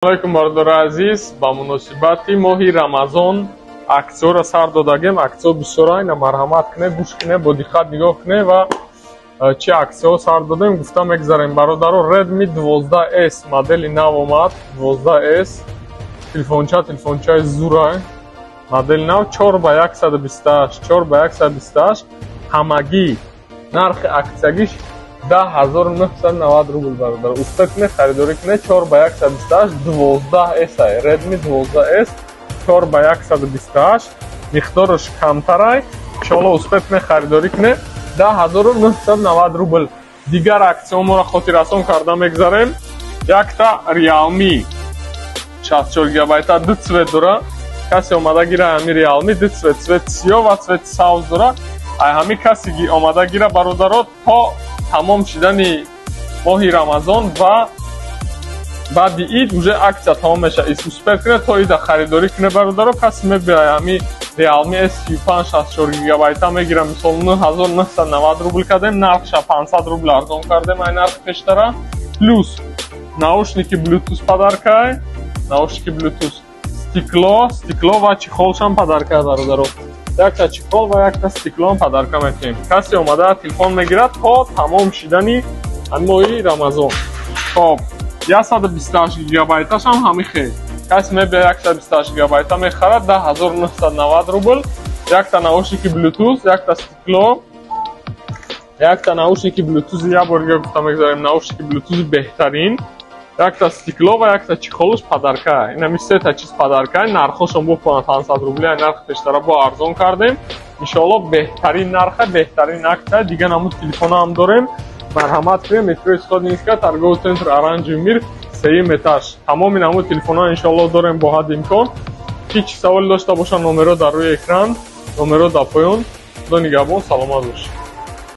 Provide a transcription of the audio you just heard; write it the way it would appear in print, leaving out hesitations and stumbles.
Алайкум, бародари азиз! Ба муносибати моҳи Рамазон аксияро сар додагем. Аксиё бисёра, ина марҳамат кунед, гӯш кунед, бо диққат нигоҳ кунед ва чӣ аксияҳо сар додем, гуфта мегзарем. Бародаро, Redmi 12S модели нав омад. 12S телефонча, телефончаи зура, модели нав, 4 ба 128, 4 ба 128. Ҳамагӣ нархи аксиягиш 10 990 рубл. Бародар, уста кунед, харидорӣ кунед. 4 ба 128, 12S ай, Redmi 12S 4 ба 128, миқдораш камтарай. Иншоалло, успеть кунед, харидорӣ кунед, 10 990 рубл. Дигар аксияҳоморо хотиррасон карда мегзарем. Якта Realme 64 гигабайта, ду цвет дора. Касе омада гира, ҳами Realme ду цвет, цвет сиёҳ ва цвет сабз дора. Ай ҳами касе омада гира, бародаро, то тамом шидани моҳи Рамазон ва баъди ид уже аксия тамом мешавад. Успеть кунед, то ида харидорӣ кунед, бародаро. Касе мебиёяд, ҳами Realme S35 64 гигабайта мегирам, мисол, 9990 рубл кардем нархша, 500 рубл арзон кардем ай нархи пештара. Плюс наушники Bluetooth подаркай, наушники Bluetooth, стекло ва чехолшам подаркай. Бародаро, якта чехол ва якта стеклоам подарка метиҳем. Касе омада телефон мегирад то тамом шидани моҳи Рамазон. Хоб, 128 гигабайташам ҳами хел. Касе мебиёяд, 128 гигабайта мехарад, 10 990 рубл. Якта наушники Bluetooth, якта стекло, якта наушники Bluetooth. Як бор дига гуфта мегзарем: наушники Bluetooth беҳтарин, якта стекло ва якта чехолуш подарка. Инами сета чиз подарка. Нархошон бо 500 рубли нархи пештара бо арзон кардем. Иншоалло, беҳтарин нарха, беҳтарин аксия. Дига намуд телефона ҳам дорем, марҳамат кунем. Метрои Сходнинская, торговый центр «Оранжевый мир», сеюм этаж. Тамоми намуди телефонҳо, иншоалло, дорем бо ҳадди имкон. Ҳеҷ саволе дошта бошанд, номерҳо дар рӯи экран, номерҳо дар поён. Худо нигаҳбон, саломат бошед.